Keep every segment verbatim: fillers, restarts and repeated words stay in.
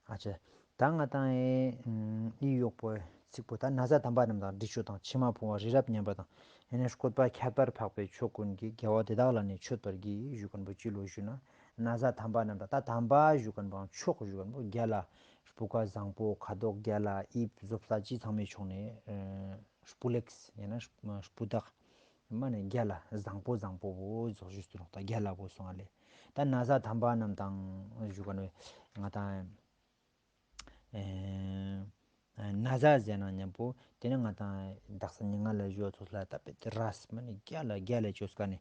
ཨ་ཅེ། ད་ང་དང་ཨེ་ཨི་གཡོག་པོའི་ཚིག་པོ་ད་ན་བཟའ་དམ་པ་རྣམས་དང་། འདྲི་ཆོག་དང་། ཕྱེ་མ་ཕུང་བ་རི་རབ་མཉམ་པ་དང་། ཡང་ན་བསྐོད་པ་ཁྱད་པར་འཕགས་པའི་ཕྱོགས་ཀུན་གྱི། དགེ་བ་དེ་དག་ལ་ནི་མཆོད་པར་བགྱི་ཞུ་མཁན་པོ་ཅི་ལོ་ཞུ་ན། ན་བཟའ་དམ་པ་རྣམས་དང་། ད་དམ་པ་ཞུ་མཁན་པོའང་མཆོག་ཞུ་མཁན་པོ་རྒྱལ་ལ། སྤུ་ཀ་བཟང་པོ། ཁ་དོག་རྒྱལ་ལ། དབྱིབས་བཟོ་ལྟ་ཅི་ཚང་མའི་ཕྱོགས་ནས་ཨེ་སྤུ་ལེགས་ཡང་ན་སྤུ་དག་མ་ནས་རྒྱལ་ལ་བཟང་པོ་བཟང་པོ་བོ་ཟོག་ཞུས་ཏེ་ནོག་ད་རྒྱལ་ལ་བོ་སོང་བ་ལས། ད་ན་བཟའ་དམ་པ་རྣམས་དང་ཞུ་ག་ནོ་ང་དང་ཨེ་ན་བཟའ་ཟེར་ན་མཉམ་པོ་དེ་ནི་ང་དང་དག་ས་ཉི་ང་ལ་ཞུ་ཚོ་ལ་ད་པེ་དེ་རས་མ་ནས་རྒྱལ་ལ་རྒྱལ་ལ་བཅོས་ཀ་ནས་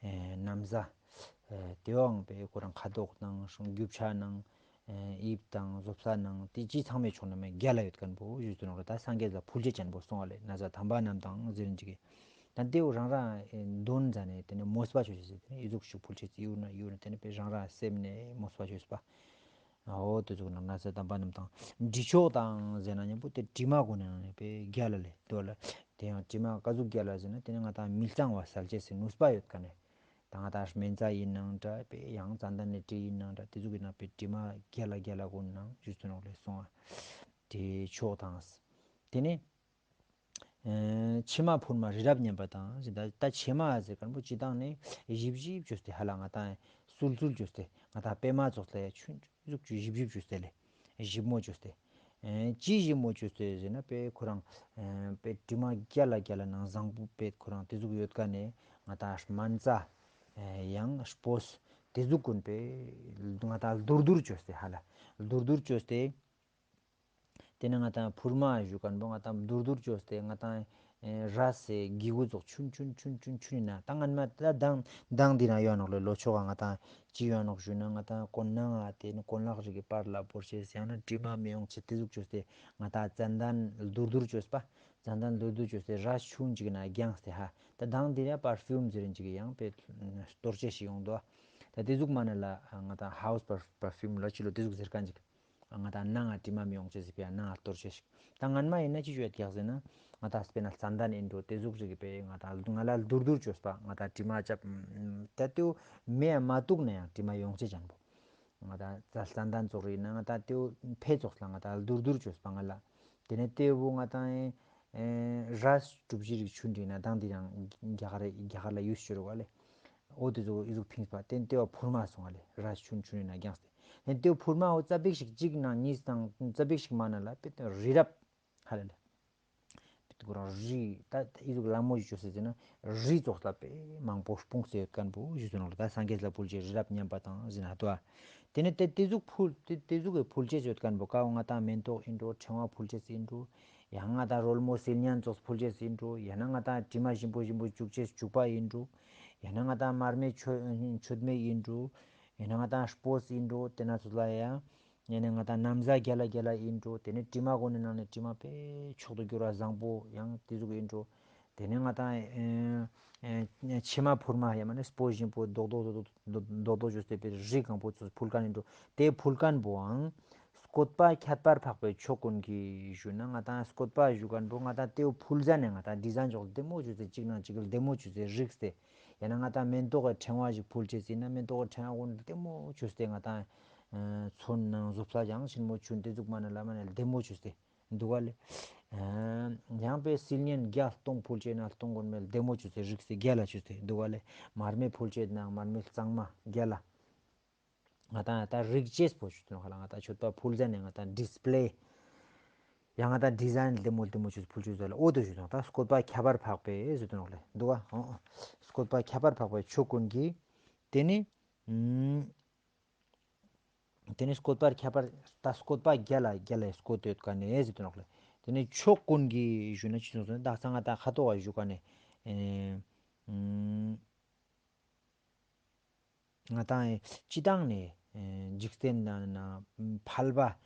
ཨེ་ན་བཟའ་ཨེ་དེའང་པེ་ཁོ་རང་ཁ་དོག་དང་རྒྱུ་ཆ་ནང་། ཨེ་དབྱིབས་དང་བཟོ་ལྟ་ནང་དེ་ཅི་ཚང་མའི་ཕྱོགས་ནས་མ་རྒྱལ་ལ་ཡོད་མཁན་པོ་ཞུས་ཏེ་ནོག་ལ། ད་སངས་རྒྱས་ལ་ཕུལ་བྱེད་ཅན་པོ་སོང་བ་ལས། ན་བཟའ་དམ་པ་རྣམས་དང་ཟེར་ནས་ཅིག་གི་ད་དེའུ་རང་རང་ཨེ་འདོན་ཟ་ནས་དེ་ནས་མོས་པ་ཆོས་ཅན་ཟེར་དེ་ནས་ཨི་ཟུག་ཞིག་ཕུལ་བྱེད་ཅིག་ཡོད་ན་ཡོད་ན་དེ་ནས་པེ་རང་རང་སེམས་ནས་མོས་པ་ཆོས་པ། འོ་དེ་ཟུག་ན་ན་བཟའ་དམ་པ་རྣམས་དང་། འདྲི་ཆོག་དང་ཟེར་ན་མཉམ་པོ་དེ་དྲི་མ་གོ་ནས་ནང་ནས་པེ་རྒྱལ་ལ་ལས་དོ་ལ། དེ་ཡང་དྲི་མ་ཀ་ཟུག་རྒྱལ་ལ་ཟེར་ན་དེ་ནས་ང་དང་མི་གཙང་བ་སལ་བྱེད་ཟེར་ནུས་པ་ཡོད་མཁན་ནས། ད་ང་དང་སྨན་རྩྭ་ཡིན་ནང་འདྲ་པེ་ཡང་ཙན་དན་ནས་དྲི་ཡིན་ནང་འདྲ་དེ་ཚོ་གི་ནང་པེ་དྲི་མ་རྒྱལ་ལ་རྒྱལ་ལ་གོ་ནང་ཞུས་ཏེ་ནོག་ལས་སོང་བ། དྲི་ཆོག་དང་། དེ་ནས་ཨེ་ཕྱེ་མ་ཕུར་མ་རི་རབ་མཉམ་པ་དང་ཟེར། ད་ད་ཕྱེ་མ་ཟེར་མཁན་པོ་སྤྱི་བཏང་ནས་ཞིབ་ཞིབ་བཅོས་ཏེ་ཧ་ལ་ང་དང་སུལ་སུལ་བཅོས་ཏེ་ང་དང་པད་མ་ཚོགས་ལ་ཆུན་ཟུག་ཆུ་ཞིབ་ཞིབ་བཅོས་ཏེ་ལས་ཞིབ་མོ་བཅོས་ཏེ། ཨེ་ཅི་ཞིབ་མོ་བཅོས་ཏེ་ཟེར་ན་པེ་ཁོ་རང་ཨེ་པེ་དྲི་མ་རྒྱལ་ལ་རྒྱལ་ལ་ནང་བཟང་པོ་པེ་ཁོ་རང་དེ་ཟུག་ཡོད་ཀ་ནས་ང་དང་སྨན་རྩྭ་ཨེ་ཡང་སྤོས་དེ་ཟུག་ཀུན་པེ་ང་དང་བསྡུར་བསྡུར་བཅོས་ཏེ་ཧ་ལ་བསྡུར་བསྡུར་བཅོས་ཏེ། དེ་ནས་ང་དང་ཕུར་མ་ཞུ་མཁན་པོ་ང་དང་བསྡུར་བསྡུར་བཅོས་ཏེ་ང་དང་ཨེ་ར་སེ་གི་གུ་ཙོག་ཆུན་ཆུན་ཆུན་ཆུན་ཆུན་ཡིན་ན་ད་ངན་མ་ད་དང་དང་འདི་ན་ཡོད་ནོག་ལས་ལོ་ཆོག་ག་ང་དང་ཅི་ཡོད་ནོག་ཞུ་ན་ང་དང་གོན་ནང་ང་དེ་ནི་གོན་ལག་རིགས་ཀྱི་པར་ལ་བོར་ཆེ་ཡང་ན་དྲི་མ་མི་ཡོང་ཆེ་དེ་ཟུག་བཅོས་ཏེ་ང་དང་ཙན་དན་བསྡུར་བསྡུར་བཅོས་པ། ཙན་དན་བསྡུར་བསྡུར་བཅོས་ཏེ་ར་ཆུན་ཅིག་ན་རྒྱངས་ཏེ་ཧ་ད་དང་འདི་ན་པར་ཕིའུམ་ཟེར་རིན་ཅིག་ཡང་པེ་གཏོར་ཆེ་ཞིག་ཡོང་དོ། ད་དེ་ཟུག་མ་ན་ལ་ང་དང་ཧའུ་སི་པར་ཕིའུམ་ལ་ཅི་ལོ་དེ་ཟུག་ཟེར་མཁན་ཅིག་ང་དང་ནང་ང་དྲི་མ་མི་ཡོང་ཅེས་ཟེར་བའི་ནང་ང་གཏོར་ཆེ་ཞིག་ད་ངན་མ་ཡིན་ན་ཅི་ཞུ་ཡ་ཀྱག་ཟེར་ན། ང་དང་སྤེ་ན་ཙན་དན་ཨིན་འགྲོ་དེ་ཟུག་རིག་པའི་ང་དང་ང་ལ་བསྡུར་བསྡུར་བཅོས་པ་ང་དང་དྲི་མ་ཅབ་ད་དེའུ་མེ་ཡ་མ་གཏུག་ན་ཡང་དྲི་མ་ཡོང་ཅེ་ཅན་པོ། ང་དང་ཙ་ཙན་དན་ཙོག་རིག་ན་ང་དང་དེའུ་ཕེ་ཙོག་ལ་ང་དང་བསྡུར་བསྡུར་བཅོས་པ་ང་ལ། དེ་ནས་དེའུ་ང་དང་ཨེ་ར་གྲུབ་གཞི་རིག་ཆུན་རིག་ན་དང་དེ་ཡང་རྒྱ་གར་རྒྱ་གར་ལ་ཡུས་ཤོར་བ་ལས། འོ་དེ་ཚོ་ཨི་ཟུག་ཕིངས་པ་དེ་དེ་བ་ཕུར་མ་སོང་བ་ལས་ར་ཆུན་ཆུན་ཡིན་ན་རྒྱངས་ཏེ། དེ་དེ་བ་ཕུར་མ་འོ་ཙ་པིག་ཞིག་གཅིག་ནང་གཉིས་དང་ཙ་པིག་ཞིག་མ་ན་ལ་པེ་དེ་རི་རབ་ཧ་ལ་ལས། པེ་དེ་ཁོ་རང་རི་ད་ཨི་ཟུག་ལ་མོ་ཞིག་བཅོས་ཟེར་ཟེར་ན་རི་ཙོགས་ལ་པེ་མང་པོ་སྤུངས་ཟེར་ཡོད་མཁན་པོ་ཞུ་ཟེར་ནོ་ལ་ད་སངས་རྒྱས་ལ་ཕུལ་ཆེ་རི་རབ་མཉམ་པ་དང་ཟེར་ན་ཧ་དོ་ཨ། དེ་ནས་དེ་དེ་ཟུག་ཕུལ་དེ་དེ་ཟུག་གི་ཕུལ་ཆེ་ཡོད་མཁན་པོ་ཀ་བ་ང་ད་མེན་ཏོག་ཨིན་འགྲོ་ཕྲེང་བ་ཕུལ་ཆེ་ཟེར་ཨིན་འགྲོ། ཡང་ང་དང་རོལ་མོ་སིལ་སྙན་ཙོགས་ཕུལ་ཆེ་ཟིན་འགྲོ། ཡང་ན་ང་དང་དྲི་མ་ཞིམ་པོ་ཞིམ་པོ་བྱུག་ཆེ་བྱུག་པ་ཡིན་འགྲོ། ཡང་ན་ང་དང་མར་མེ་མཆོད་མཆོད་མེ་ཡིན་འགྲོ། ཡང་ན་ང་དང་སྤོས་ཡིན་འགྲོ་དེ་ན་ཚོ་ལ་ཡང་། ཡང་ན་ང་དང་ན་བཟའ་རྒྱ་ལ་རྒྱ་ལ་ཡིན་འགྲོ་དེ་ནས་དྲི་མ་གོ་ནས་ནང་ནས་དྲི་མ་དཔེ་མཆོག་ཏུ་གྱུར་བ་བཟང་པོ་ཡང་དེ་ཟུག་ཡིན་འགྲོ། དེ་ནས་ང་དང་ཕྱེ་མ་ཕུར་མ་ཡང་མ་ནི་སྤོས་ཞིམ་པོ་རྡོག་རྡོག་རྡོག་རྡོག་རྡོག་རྡོག་བཅོས་ཏེ་དཔེ་རི་གང་པོ་ཚོ་ཕུལ་མཁན་ཡིན་འགྲོ། དེ་ཕུལ་མཁན་པོའང་བསྐོད་པ་ཁྱད་པར་འཕགས་པའི་ཕྱོགས་ཀུན་གྱི་ཞུ་ན་ང་དང་བསྐོད་པ་ཞུ་མཁན་པོ་ང་དང་དེའུ་ཕུལ་ཟ་ནས་ང་དང་ཌི་ཛའིན་ཅོག་ལྡེ་མོ་བཅོས་ཏེ་གཅིག་ནང་གཅིག་ལྡེ་མོ་བཅོས་ཏེ་རིགས་ཏེ། ཡང་ན་ང་དང་མེན་ཏོག་གི་ཕྲེང་བ་ཞིག་ཕུལ་ཆེ་ཟིན་ན་མེན་ཏོག་གི་ཕྲེང་བ་ཀུན་ལྡེ་མོ་བཅོས་ཏེ་ང་དང་ཚོན་ནང་བཟོ་ལྟ་ཡང་ཞིམ་མོ་ཆུན་དེ་ཟུག་མ་ན་ལ་མ་ནས་ལྡེ་མོ་བཅོས་ཏེ། འདུག་ག་ལེ། ཡང་པའི་སིལ་སྙན་བརྒྱ་སྟོང་ཕུལ་བྱས་ན་སྟོང་ཀུན་མེད་ལྡེ་མོ་བཅོས་ཏེ་རིགས་སི་རྒྱ་ལ་བཅོས་ཏེ་འདུག་ག་ལེ། མར་མེ་ཕུལ་བྱས་ན་མར་མེ་གཙང་མ་རྒྱ་ལ། ང་དང་ད་རིགས་བཅས་པོ་བཅོས་ཏེ་ནོ་ཁ་ལ་ང་དང་མཆོད་པ་ཕུལ་ཟ་ནས་ང་དང་ཌིས་པི་ལེ། ཡང་ང་དང་ཌི་ཛའིན་ལྡེ་མོ་ལྡེ་མོ་བཅོས་ཏེ་ཕུལ་བཅོས་ཟ་ལ་ཨོ་དོ་བཅོས་ཏེ་ནོ་ད་བསྐོད་པ་ཁྱད་པར་འཕགས་པའི་བཅོས་ཏེ་ནོ་ལེ་འདུག་ག་ཨོ་ཨོ། བསྐོད་པ་ཁྱད་པར་འཕགས་པའི་ཕྱོགས་ཀུན་གྱི། དེ་ནི། དེ་ནས་བསྐོད་པར་ཁྱད་པར་ད་བསྐོད་པ་རྒྱ་ལ་རྒྱ་ལ་བསྐོད་དོད་ག་ནས་ཟེར་དུ་ནོག་ལེ། དེ་ནས་ཕྱོགས་ཀུན་གྱི་ཞུ་ན་ཅི་སོང་སོང་ད་ས་ང་ད་ཁ་ཐོག་བ་ཞུ་ག་ནས་ང་དང་སྤྱི་བཏང་ནས་འཇིག་རྟེན་ན་ཕལ་པ་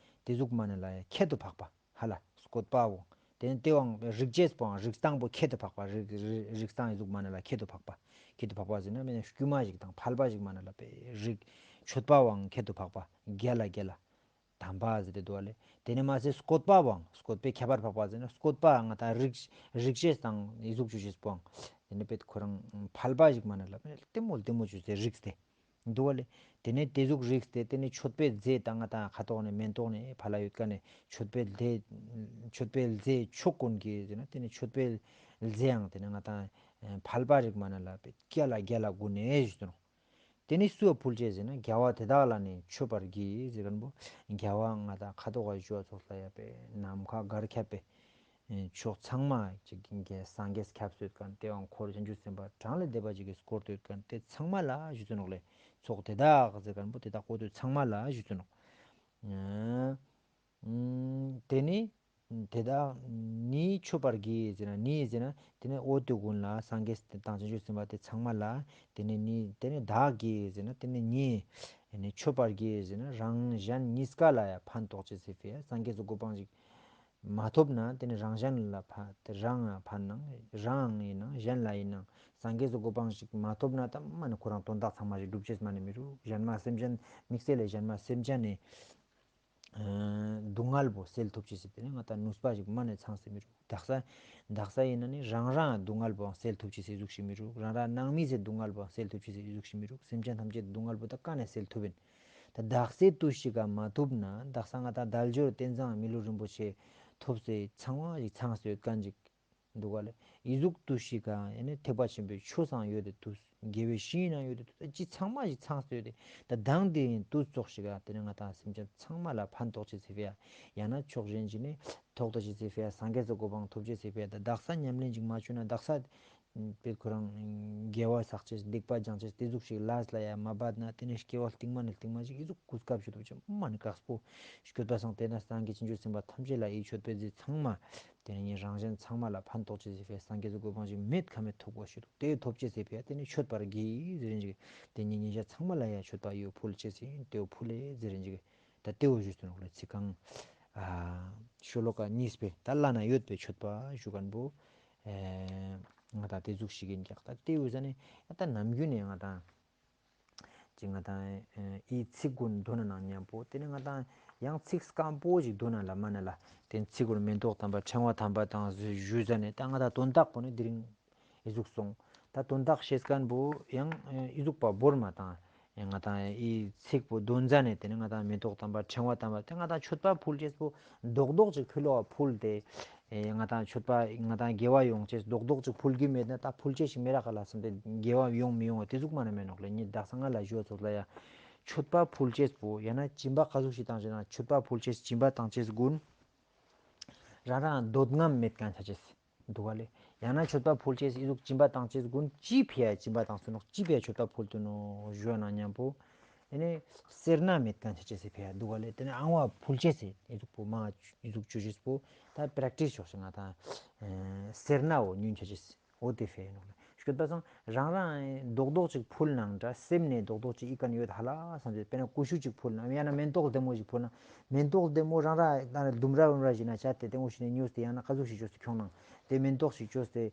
དེ་ཟུག་མ་ནས་ལ་ཁྱད་དུ་འཕགས་པ། ཧ་ལ་བསྐོད་པའོ། དེ་ནས་དེའང་རིགས་བཅས་པོའང་རིགས་སྟངས་པོ་ཁྱད་དུ་འཕགས་པ་རིགས་རིགས་རིགས་སྟངས་ཡི་གཟུགས་མ་ནས་ལ་ཁྱད་དུ་འཕགས་པ། ཁྱད་དུ་འཕགས་པ་ཟེར་ན་མེད་ན་དཀྱུས་མ་ཞིག་དང་ཕལ་པ་ཞིག་མ་ནས་ལ་པའི་རིགས་མཆོད་པའང་ཁྱད་དུ་འཕགས་པ་རྒྱ་ལ་རྒྱ་ལ། དམ་པ་ཟེར་ཏེ་འདུག་བ་ལས། དེ་ནས་མ་ཟད་བསྐོད་པའང་བསྐོད་པའི་ཁྱད་པར་འཕགས་པ་ཟེར་ན་བསྐོད་པ་ང་དང་རིགས་རིགས་བཅས་དང་ཡི་གཟུགས་ཆུ་བཅས་པོའང་དེ་ནས་པའི་ཁོ་རང་ཕལ་པ་ཞིག་མ་ནས་ལ་པའི་ལྟད་མོ་ལྟད་མོ་ཆུ་ཟེར་རིགས་ཏེ། འདུག་བ་ལས། དེ་ནས་དེ་ཟུག་རིགས་ཏེ་དེ་ནས་མཆོད་པའི་རྫས་དང་ང་དང་ཁ་དོག་ནས་མེ་ཏོག་ནས་ཕ་ལ་ཡོད་ཀ་ནས་མཆོད་པའི་ལྡེ་མཆོད་པའི་རྫས་མཆོག་ཀུན་གྱི་ཟེར་ན་དེ་ནས་མཆོད་པའི་རྫས་ཡང་དེ་ནས་ང་དང་ཕལ་པ་རིགས་མ་ན་ལ་བརྒྱ་ལ་བརྒྱ་ལ་དགུ་ནས་ཞུ་དོ། དེ་ནས་སུ་ཕུལ་བྱས་ཟེར་ན་རྒྱལ་བ་དེ་དག་ལ་ནི་མཆོད་པར་བགྱི་ཟེར་མཁན་པོ། རྒྱལ་བ་ང་དང་ཁ་དོག་ག་ཞུ་བ་ཚོགས་ལ་ཡ་པའི་ནམ་མཁའ་གར་ཁྱབ་པའི་ཕྱོགས་ཚང་མ་ཅིག་གི་སངས་རྒྱས་ཁྱབ་སོད་མཁན་དེ་བ་འཁོར་བྱང་ཆུབ་སེམས་དཔའ་གྲངས་ལས་འདས་པ་ཅིག་གིས་བསྐོར་སྡོད་མཁན་དེ་ཚང་མ་ལ་ཞུ་ཚུལ་ནོག་ལས། ཚོགས་དེ་དག་ཟེར་མཁན་པོ་དེ་དག་བསྐོར་སྡོད་ཚང་མ་ལ་ཞུ་ཚུལ་ནོག་དེ་ནི་དེ་དག་ནི་མཆོད་པར་བགྱི་ཟེར་ན་ནི་ཟེར་ན་དེ་ནི་འོ་དེ་ཀུན་ལ་སངས་རྒྱས་དང་བྱང་ཆུབ་སེམས་དཔའ་དེ་ཚང་མ་ལ་དེ་ནི་ནི་དེ་ནི་བདག་གིས་ཟེར་ན་དེ་ནི་ནི་ནི་མཆོད་པར་བགྱི་ཟེར་ན་རང་གཞན་གཉིས་ཀ་ལ་ཡང་ཕན་ཐོགས་ཅེས་ཟེར་བས་སངས་རྒྱས་སུ་གོ་འཕང་ཞིག་མ་ཐོབ་ན་དེ་ནི་རང་གཞན་ལ་ཕན་དེ་རང་ཕན་ནང་རང་ཡིན་ནང་གཞན་ལ་ཡིན་ནང་སངས་རྒྱས་སུ་གོ་འཕང་ཞིག་མ་ཐོབ་ན་ད་མ་ནི་ཁོ་རང་དོན་དག་ཚང་མ་ཞིག་འགྲུབ་ཅེས་མ་ནི་མི་རུ་གཞན་མ་སེམས་ཅན་དམིགས་བསལ་ལས་གཞན་མ་སེམས་ཅན་ནི། སྡུག་བསྔལ་པོ་སེལ་ཐུབ་ཅེས་ཟེར་དེ་ནི་ང་དང་ནུས་པ་ཞིག་མ་ནས་ཚང་སེ་མི་རུག་དག་ས་དག་ས་ཡིན་ན་ནི་རང་རང་སྡུག་བསྔལ་པོའང་སེལ་ཐུབ་ཅེས་ཟེར་ཟུག་ཞིག་མི་རུག་རང་རང་ནང་མི་ཟེར་སྡུག་བསྔལ་པོའང་སེལ་ཐུབ་ཅེས་ཟེར་ཟུག་ཞིག་མི་རུག་སེམས་ཅན་ཐམས་ཅད་སྡུག་བསྔལ་པོ་ད་ག་ནས་སེལ་ཐུབ་ཡིན། ད་དག་སའི་དུས་ཤིག་ག་མ་ཐུབ་ན་དག་ས་ང་དང་དལ་འབྱོར་རྟེན་བཟང་མི་ལུས་རིན་པོ་ཆེ་ཐོབ་སེ་ཚང་བ་ཞིག་ཚང་སེ་ཡོད་མཁན་ཅིག་འདུག་ག་ལས། ཨི་ཟུག་ཏུ་ཞིག་ག་ཡང་ན་ཐེག་པ་ཆེན་པོའི་ཆོས་སང་ཡོད་དེ་དུས་དགེ་བའི་བཤེས་གཉེན་ཡང་ཡོད་དེ་དུས་ཅི་ཚང་མ་ཞིག་ཚང་སྟེ་ཡོད་དེ་ད་དང་དེ་ཡིན་དུས་ཙོགས་ཤིག་ག་དེ་ནི་ང་དང་སེམས་ཅན་ཚང་མ་ལ་ཕན་ཐོགས་ཅེས་ཟེར་ཕེ་ཡ། ཡང་ན་ཕྱོགས་གཞན་ཅིག་ནས་ཐོག་ཏུ་ཅེས་ཟེར་ཕེ་ཡ་སངས་རྒྱས་སུ་གོ་འཕང་ཐོབ་ཅེས་ཟེར་ཕེ་ཡ་ད་དག་ས་ཉམས་ལེན་ཅིག་མ་བྱུང་ན་དག་ས་པས་ཁོ་རང་དགེ་བ་བསགས་ཅེས་སྡིག་པ་སྦྱང་ཅེས་དེ་ཟུག་ཞིག་ལས་ལ་ཡ་མ་བབ་ན་དེ་ནི་སྐྱེ་བ་རྟིང་མ་ནས་རྟིང་མ་ཞིག་ཨི་ཟུག་གུས་སྐབས་ཞུ་ཐུབ་ཅེས་མ་ནི་དཀགས་པོ་སྐྱོད་པ་སང་དེ་ན་སངས་རྒྱས་བྱང་ཆུབ་སེམས་དཔའ་ཐམས་ཅད་ལ་ཨི་མཆོད་པའི་རྫས་ཚང་མ། དེ་ནི་ངས་རང་གཞན་ཚང་མ་ལ་ཕན་ཐོགས་ཅེས་ཟེར་ཕེ་སངས་རྒྱས་སུ་གོ་འཕང་ཞིག་མེད་ཁ་མེད་ཐོབ་དགོས་ཞུ་འདུག་དེ་ཐོབ་ཅེས་ཟེར་ཕེ་དེ་ནི་མཆོད་པར་བགྱི་ཟེར་རིན་ཅིག་དེ་ཉིད་ཉིད་ཆ་ཚང་མ་ལ་ཡང་མཆོད་པ་ཡོད་ཕུལ་ཅེས་ཟེར་དེའོ་ཕུལ་ལེ་ཟེར་རིན་ཅིག་ད་དེའོ་ཞུ་སྟོན་ལ་ཚིག་གང་ཤོ་ལོ་ཀ་གཉིས་པའི་ད་བླ་ན་ཡོད་པའི་མཆོད་པ་ཞུ་མཁན་པོ་ང་དང་དེ་ཟུག་ཞིག་ཡིན་ཀྱག་ད་དེའོ་ཟ་ནི་ད་ནམ་རྒྱུན་ནས་ང་དང་། ཅིག་ང་དང་ཨི་ཚིག་ཀུན་འདོན་ན་ནང་མཉམ་པོ་དེ་ནི་ང་དང་ཡང་ཚིག་སྐམ་པོ་ཞིག་འདོན་ན་ལ་མ་ན་ལ་དེ་ཚིག་ཀུན་མེ་ཏོག་དམ་པ་ཕྲེང་བ་དམ་པ་དང་ཞུ་ཟ་ནས་ད་ང་དང་དོན་དག་པོ་ནི་དེ་རིང་ཨི་ཟུག་སོང་ད་དོན་དག་ཤེས་མཁན་པོ་ཡང་ཨི་ཟུག་པ་བོར་མ་དང་ང་དང་ཨི་ཚིག་པོ་འདོན་ཟ་ནས་དེ་ནི་ང་དང་མེ་ཏོག་དམ་པ་ཕྲེང་བ་དམ་པ་དེ་ང་དང་མཆོད་པ་ཕུལ་ཅེས་པོ་རྡོག་རྡོག་ཅིག་ཕུལ་བ་ཕུལ་ཏེ། ཨེ་ང་དང་མཆོད་པ་ང་དང་དགེ་བ་ཡོང་ཅེས་རྡོག་རྡོག་ཅིག་ཕུལ་གི་མེད་ན་ད་ཕུལ་ཅེས་ཤིག་མེད་ར་ག་ལ་བསམ་སྟེ་དགེ་བ་ཡོང་མི་ཡོང་བ་དེ་ཟུག་མ་ན་མེད་ནོག་ལེ། ཉིད་དག་ས་ང་ལ་ཞུ་བ་ཚོགས་ལ་ཡ་མཆོད་པ་ཕུལ་ཅེས་པོ་ཡང་ན་སྦྱིན་པ་ག་ཟུག་ཞིག་བཏང་ཅེས་ན་མཆོད་པ་ཕུལ་ཅེས་སྦྱིན་པ་བཏང་ཅེས་ཀུན་རང་རང་འདོད་རྔམ་མེད་མཁན་ཆ་ཅེས་འདུག་ག་ལེ། ཡང་ན་མཆོད་པ་ཕུལ་ཅེས་ཨི་ཟུག་སྦྱིན་པ་བཏང་ཅེས་ཀུན་ཅི་ཕི་ཡ་སྦྱིན་པ་བཏང་སུ་ནོག་ཅི་ཕི་ཡ་མཆོད་པ་ཕུལ་དུ་ནོག་ཞུ་བ་ན་མཉམ་པོ། དེ་ནས་སེར་སྣ་མེད་མཁན་ཆ་ཅེས་སི་ཕི་ཡ་འདུག་ག་ལེ། དེ་ནས་ཨང་བ་ཕུལ་ཅེས་སི་ཨི་ཟུག་པོ་མ་ཨི་ཟུག་ཆུ་ཅེས་པོ་ད་པྲེག་ཊིས་ཆོག་ཤིག་ང་དང་སེར་སྣའོ་ཉུན་ཆ་ཅེས་འོ་དེ་ཕི་ཡ་ནོག་ལེ། ཤོད་པ་སང་རང་རང་རྡོག་རྡོག་ཅིག་ཕུལ་ནང་འདྲ་སེམས་ནས་རྡོག་རྡོག་ཅིག་ཨི་ཀ་ནས་ཡོད་ཧ་ལ་བསམ་ཚེ་དཔེར་ན་ཀུ་ཤུ་ཅིག་ཕུལ་ན་ཡང་ན་མེན་ཏོག་ལྡེ་མོ་ཅིག་ཕུལ་ན་མེན་ཏོག་ལྡེ་མོ་རང་རང་ལྡུམ་ར་བུམ་ར་བཞིན་ན་ཆ་དེ་ལྟད་མོ་ཞིག་ནས་ཉོས་ཏེ་ཡང་ན་ཀ་ཟུག་ཞིག་བཅོས་ཏེ་ཁྱོང་ནང་དེ་མེན་ཏོག་ཞིག་བཅོས་ཏེ།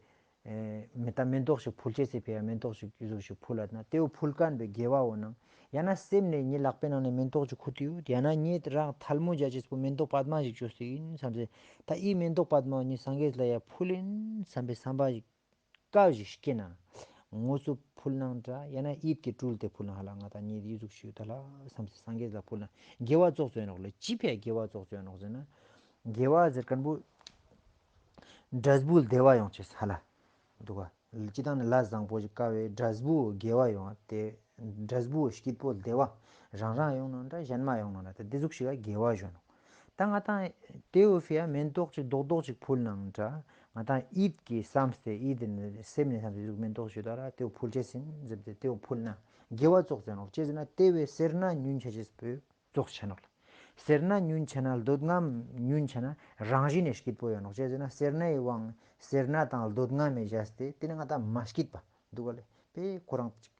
མེ་ད་མེན་ཏོག་ཞིག་ཕུལ་ཅེས་སི་ཕི་ཡ་མེན་ཏོག་ཞིག་ཡུ་ཟུག་ཞིག་ཕུལ་ལ་ན་དེའུ་ཕུལ་མཁན་པའི་དགེ་བའོ་ནང་ཡང་ན་སེམས་ནས་ཉི་ལག་པའི་ནང་ནས་མེན་ཏོག་ཅིག་ཁུར་ཏེ་ཡོད། ཡང་ན་ཉི་རང་ཐལ་མོ་རྒྱ་ཅེས་པོ་མེན་ཏོག་པདྨ་ཞིག་བཅོས་ཏེ་ཡིན་བསམ་སྟེ་ད་ཨི་མེན་ཏོག་པདྨ་ཉི་སངས་རྒྱས་ལ་ཡ་ཕུལ་ཡིན་བསམ་པའི་བསམ་པ་ཞིག་དཀའ་ཞིག་སྐྱེ་ན་ངོ་སོ་ཕུལ་ནང་འདྲ་ཡང་ན་ཡིད་ཀྱི་སྤྲུལ་ཏེ་ཕུལ་ན་ཧ་ལ་ང་ད་ཉི་ཡུ་ཟུག་ཞིག་ད་ལ་བསམ་སྟེ་སངས་རྒྱས་ལ་ཕུལ་ན་དགེ་བ་ཙོགས་ཚོད་ནོག་ལེ། ཅི་ཕི་ཡ་དགེ་བ་ཙོགས་ཚོད་ནོག་ཟེར་ན་དགེ་བ་ཟེར་མཁན་པོ་འབྲས་བུ་བདེ་བ་ཡོང་ཅེས་ཧ་ལ། འདུག་ག་སྤྱི་བཏང་ནི་ལས་བཟང་པོ་ཞིག་དཀའ་བའི་འབྲས་བུ་དགེ་བ་ཡོང་བ་དེ་འབྲས་བུ་སྐྱིད་པོ་བདེ་བ་རང་རང་ཡོང་ནང་འདྲ་གཞན་མ་ཡོང་ནང་འདྲ་དེ་འདི་ཟུག་ཞིག་ག་དགེ་བ་ཞུ་ནོག་ད་ང་དང་དེའུ་ཕི་ཡ་མེན་ཏོག་ཅིག་རྡོག་རྡོག་ཅིག་ཕུལ་ནང་འདྲ་ང་དང་ཡིད་ཀྱི་བསམ་སྟེ་ཡིད་ནི་སེམས་ནས་བསམ་སྟེ་ཟུག་མེན་ཏོག་ཞུ་ད་ར་དེའུ་ཕུལ་ཅེས་ཡིན་ཟེར་ཏེ་དེའུ་ཕུལ་ན་དགེ་བ་ཙོགས་ཟེར་ནོག་ཅེས་ཟེར་ན་དེ་བས་སེར་སྣ་ཉུན་ཆ་ཅེས་པོས། ཙོགས་ཆ་ནོག་ལ། སེར་སྣ་ཉུན་ཆ་ན་འདོད་རྔམ་ཉུན་ཆ་ན་རང་བཞིན་ནས་སྐྱིད་པོ་ཡོད་ནོག་ཅེས་ཟེར་ན་སེར་སྣའི་དབང་སེར་སྣ་དང་འདོད་རྔམ་མེད་བཞག་སྟེ་དེ་ནི་ང་ད་མ་སྐྱིད་པ་འདུག་ག་ལེ། པས་ཁོ་རང་ཅིག་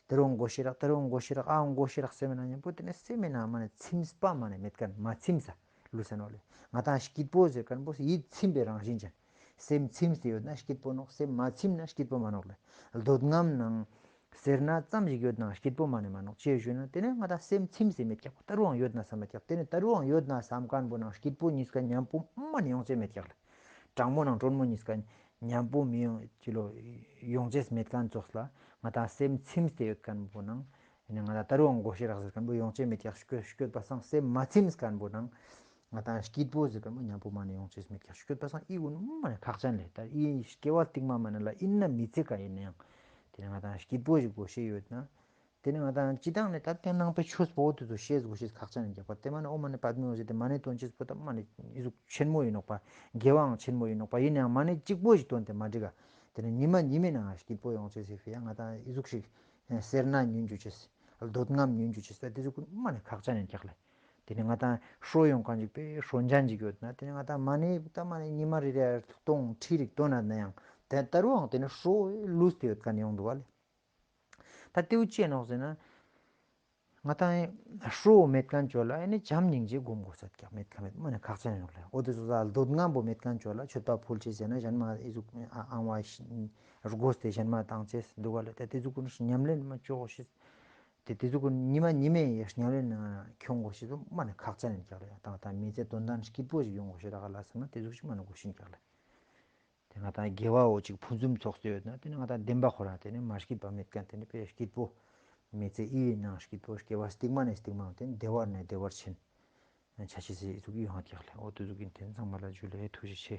དེ་རུ་མགོ་ཤེས་རག་དེ་རུ་མགོ་ཤེས་རག་ཨ་མགོ་ཤེས་རག་སེམས་ན་མཉམ་པོ་དེ་ནི་སེམས་ན་མ་ནི་ཚིམས་པ་མ་ནི་མེད་མཁན་མ་ཚིམས་ས་ལུས་ས་ནོག་ལེ། ང་ད་སྐྱིད་པོ་ཟེར་མཁན་པོ་ཡིད་ཚིམ་པའི་རང་བཞིན་ཅན། སེམས་ཚིམས་ཏེ་ཡོད་ན་སྐྱིད་པོ་ནོག་སེམས་མ་ཚིམ་ན་སྐྱིད་པོ་མ་ནོག་ལེ། འདོད་རྔམ་ནང་སེར་སྣ་ཙམ་ཞིག་ཡོད་ན་སྐྱིད་པོ་མ་ནི་མ་ནོག་ཅེས་ཞུས་ན་དེ་ནས་ང་ད་སེམས་ཚིམས་སེ་མེད་ཀྱག་ད་རུང་ཡོད་ན་བསམ་མེད་ཀྱག་དེ་ནས་ད་རུང་ཡོད་ན་བསམ་མཁན་པོ་ནང་སྐྱིད་པོ་གཉིས་ཀ་མཉམ་པོ་མ་ནི་ཡོང་ཅེས་མེད་ཀྱག་ལ། དྲང་མོ་ནང་དྲོན་མོ་གཉིས་ཀ་མཉམ་པོ་མི་ཡོང་ཅི་ལོ་ཡོང་ཅེས་མེད་མཁན་ཙོགས་ལ་ང་ད་སེམས་ཚིམས་སེ་ཡོད་མཁན་པོ་ནང་ ཡིན་ནའང་ང་ད་ལྟ་རུའང་དགོས་ཤེས་རག་ཟེར་མཁན་པོ་ཡོང་ཆེད་མེད་ཀྱག་སྐྱོད་སྐྱོད་པ་སང་སེམས་མ་ཚིམས་མཁན་པོ་ནང་ང་ད་སྐྱིད་པོ་ཟེར་མཁན་པོ་མཉམ་པོ་མ་ནས་ཡོང་ཆེད་མེད་ཀྱག་སྐྱོད་པ་སང་ཨི་གུན་མ་ནས་ཁག་ཅན་ལས་ད་ཨི་སྐྱེ་བ་སྟིང་མ་མ་ནས་ལ་ཨིན་ན་མི་ཚེ་ག་ཡིན་ནའང་དེ་ནས་ང་ད་སྐྱིད་པོ་ཞིག་དགོས་ཤེས་ཡོད་ན། དེ་ནས་ང་ད་སྤྱི་བཏང་ནས་ད་དེ་ནང་པའི་ཆོས་པོ་དེ་ཚོ་ཤེས་དགོས་ཤེས་ཁག་ཅན་ཡིན་ཀྱག་པ་དེ་མ་ནས་ཨོ་མ་ནས་པད་མོ་ཟེར་དེ་མ་ནས་དོན་ཆེས་པོ་ད་མ་ནས་ཨི་ཟུག་ཆེན་མོ་ཡིན་ནོག་པ་དགེ་བའང་ཆེན་མོ་ཡིན་ནོག་པ་ཡིན་ནའང་མ་ནས་གཅིག་པོ་ཞིག་དོན་དེ་མ་འགྲིག་ག་དེ་ནས་ཉི་མ་ཉི་མའི་ནང་སྐྱིད་པོ་ཡོང་ཆེས་ཟེར་ཕི་ཡ་ང་ད་ཨི་ཟུག་ཞིག་སེར་སྣ་ཉུང་འཇུ་ཆེས། འདོད་རྔམ་ཉུང་འཇུ་ཆེས་ད་དེ་ཚོ་ཀུན་མ་ནས་ཁག་ཅན་ཡིན་ཀྱག་ལེ། དེ་ནས་ང་ད་ཧྲོ་ཡོང་གང་ཅིག་པས་ཧྲོ་འཇན་ཅིག་ཡོད་ན་དེ་ནས་ང་ད་མ་ནས་ད་མ་ནས་ཉི་མ་རེ་རེ་སྟོང་ཁྲི་རིག་སྟོན་ན་ན་ཡང་དེ་ལྟར་བའང་དེ་ནས་ཧྲོ་ལུས་ཏེ་ཡོད་མཁན་ཡོང་འདུག་བ་ལེ། ད་དེའུ་ཅི་ནོག་ཟེར་ན། ང་ད་ཧྲོ་མེད་མཁན་ཅོ་ལ་ཨེ་ནི་བྱམས་སྙིང་རྗེ་སྒོམ་དགོས་ས་ཀྱག་མེད་ཁ་མེད་མ་ནས་ཁག་ཅན་ཡོང་ལེ། འོ་དེ་ཚོ་ད་འདོད་རྔམ་པོ་མེད་མཁན་ཅོ་ལ་མཆོད་པ་ཕུལ་ཆེས་ཟེར་ན་གཞན་མ་ཨི་ཟུག་ཨང་བ་དགོས་ཏེ་གཞན་མ་བཏང་ཆེས་འདུག་བ་ལེ། ད་དེ་ཚོ་ཀུན་ཉམས་ལེན་མ་ཅོག་ཤེས། དེ་དེ་ཚོ་ཀུན་ཉི་མ་ཉི་མའི་ཉམས་ལེན་ནང་ཁྱོང་དགོས་ཤེས་ཚོ་མ་ནས་ཁག་ཅན་ཡིན་ཀྱག་ལེ། ད་ད་མི་ཚེ་དོན་དམ་སྐྱིད་པོ་ཞིག་ཡོང་དགོས་ཤེས་ར་ག་ལ་ཟེར་ན་དེ་ཚོ་ཞིག་མ་ནས་དགོས་ཤིན་ཀྱག་ལེ། དེ་ང་ད་དགེ་བའོ་ཅིག་ཕུན་སུམ་ཚོགས་སུ་ཡོད་ན་དེ་ནི་ང་ད་བདེན་པ་ཁོ་རང་དེ་ནི་མ་སྐྱིད་པ་མེད་མཁན་དེ་ནི་དཔེ་སྐྱིད་པོ། མི་ཚེ་ཨི་ཡི་ནང་སྐྱིད་པོ་སྐྱེ་བ་སྟིང་མ་ནས་སྟིང་མ་དེ་ནི་བདེ་བར་ནས་བདེ་བར་ཕྱིན། ཆ་ཤས་སི་ཨི་ཚུགས་ཡོང་ཀྱག་ལེ། འོ་དེ་ཚུགས་ཡིན་དེ་ཚང་མ་ལ་ཇུ་ལེ་ཐུགས་རྗེ་ཆེ།